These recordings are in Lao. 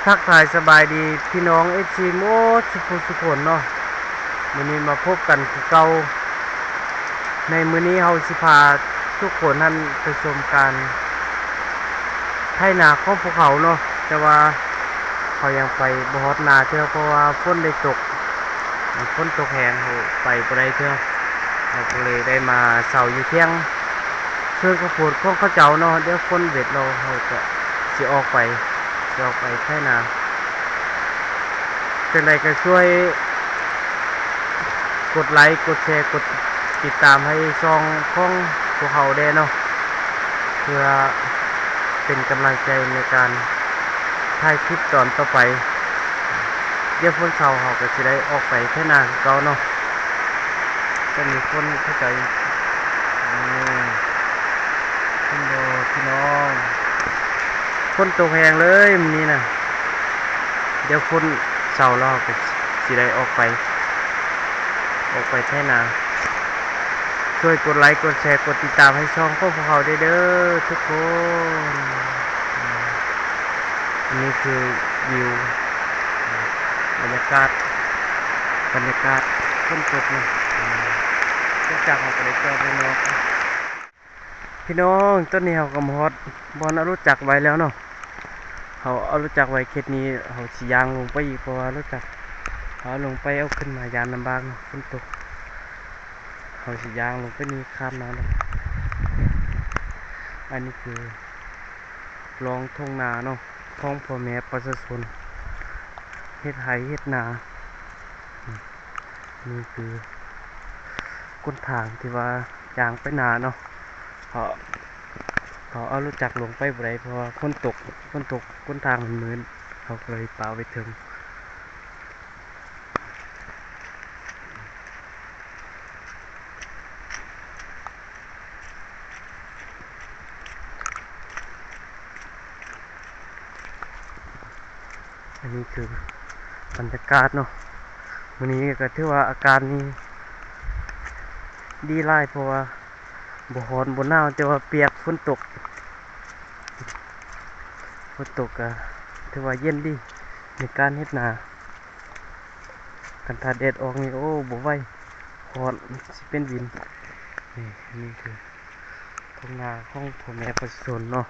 ທັກທາຍສະບາຍດີພີ່ນ້ອງເອັຟຊີໝົດສຸຜູ້ສຸຄົນເນາະ, ມື້ນີ້ມາພົບກັນຄືເກົ່າ. ໃນມື້ນີ້ເຮົາຊິພາທຸກຄົນຫັ້ນໄປຊົມການໄຖນາຂອງພວກເຮົາເນາະ, ແຕ່ວ່າເຮົາຍັງໄປບໍ່ຮອດນາເທື່ອ ເພາະວ່າຝົນໄດ້ຕົກ, ຝົນຕົກແຮງ ເຮົາໄປບໍ່ໄດ້ເທື່ອ. ເຮົາກໍເລີຍໄດ້ມາເຊົາຢູ່ຖຽງ ເທິງຂະໂພດຂອງເຂົາເຈົ້າເນາະ. ດຽວຝົນເວັດແລ້ວ ເຮົາກະຊິອອກໄປ ຊິອອກໄປໄຖນາ. ຈັ່ງໃດກໍຊ່ວຍກົດໄລ ກົດແຊ ກົດຕິດຕາມໃຫ້ຊ່ອງຂອງພວກເຮົາແດ່ເນາະ, ເພື່ອເປັນກຳລັງໃຈໃນການຖ່າຍຄລິບຕອນຕໍ່ໄປ. ດຽວຝົນເຊົາ ເຮົາກໍຊິໄດ້ອອກໄປໄຖນາຄືເກົ່າເນາະ. ຕອນນີ້ຝົນເຂົ້າໃຈ ອືມ ເຫັນບໍ່ພີ່ນ້ອງ, ຝົນຕົກແຮງເລີຍມື້ນີ້ນະ. ດຽວຝົນເຊົາແລ້ວ ເຮົາກໍຊິໄດ້ອອກໄປ ອອກໄປໄຖນາ. ຊ່ວຍກົດໄລ ກົດແຊ ກົດຕິດຕາມໃຫ້ຊ່ອງຂອງພວກເຮົາໄດ້ເດີທຸກຄົນ. ອັນນີ້ຄືວິວ ບັນຍາກາດ ບັນຍາກາດຝົນຕົກນະ. ລົດຈັກເຮົາກໍໄດ້ຈອດໄວ້ນອກ. ພີ່ນ້ອງ, ຕອນນີ້ເຮົາກໍມາຮອດບ່ອນເອົາລົດຈັກໄວ້ແລ້ວເນາະ. ເຮົາເອົາລົດຈັກໄວ້ເຂດນີ້ ເຮົາຊິຍ່າງລົງໄປອີກ ເພາະວ່າລົດຈັກເຮົາລົງໄປເອົາຂຶ້ນມາຢ້ານລຳບາກເນາະ ຝົນຕົກ. ເຮົາຊິຍ່າງລົງໄປນີ້ ຂ້າມນ້ຳເນາະ. ອັນນີ້ຄື ລອງທົ່ງນາເນາະ ຂອງພໍ່ແມ່ປະຊາຊົນເຮັດໄຮ່ເຮັດນາ. ນີ້ຄືຫົນທາງທີ່ວ່າຍ່າງໄປນາເນາະ, ເພາະເຮົາເອົາລົດຈັກລົງໄປບໍ່ໄດ້ ເພາະວ່າຝົນຕົກ ຝົນຕົກຫົນທາງມັນມືດ, ເຮົາກໍເລີຍປະໄວ້ເທິງ. ອັນນີ້ຄືບັນຍາກາດເນາະ, ມື້ນີ້ກໍຖືວ່າອາກາດນີ້ດີຫຼາຍ ເພາະວ່າບໍ່ຮ້ອນບໍ່ໜາວ ແຕ່ວ່າປຽກຝົນຕົກ, ຝົນຕົກກໍຖືວ່າເຢັນດີໃນການເຮັດນາ. ຄັນຖ້າແດດອອກນີ້ ໂອ້ ບໍ່ໄຫວ ຮ້ອນ ຊິເປັນວິນ. ນີ້ ນີ້ຄືທົ່ງນາຂອງພໍ່ແມ່ປະຊາຊົນເນາະ.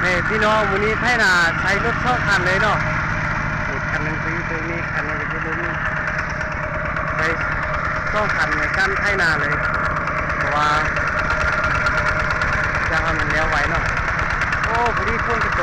ນີ້ພີ່ນ້ອງ, ມື້ນີ້ໄຖນາໃຊ້ລົດສອງຄັນເລີຍເນາະ, ອີກຄັນໜຶ່ງກໍຢູ່ເທິງນີ້ ຄັນໜຶ່ງກໍຢູ່ລຸ່ມນີ້. ໃຊ້ສອງຄັນໃນການໄຖນາເລີຍ ເພາະວ່າຢາກໃຫ້ມັນແລ້ວໄວເນາະ. ໂອ້ ພໍດີຝົນກໍຕົ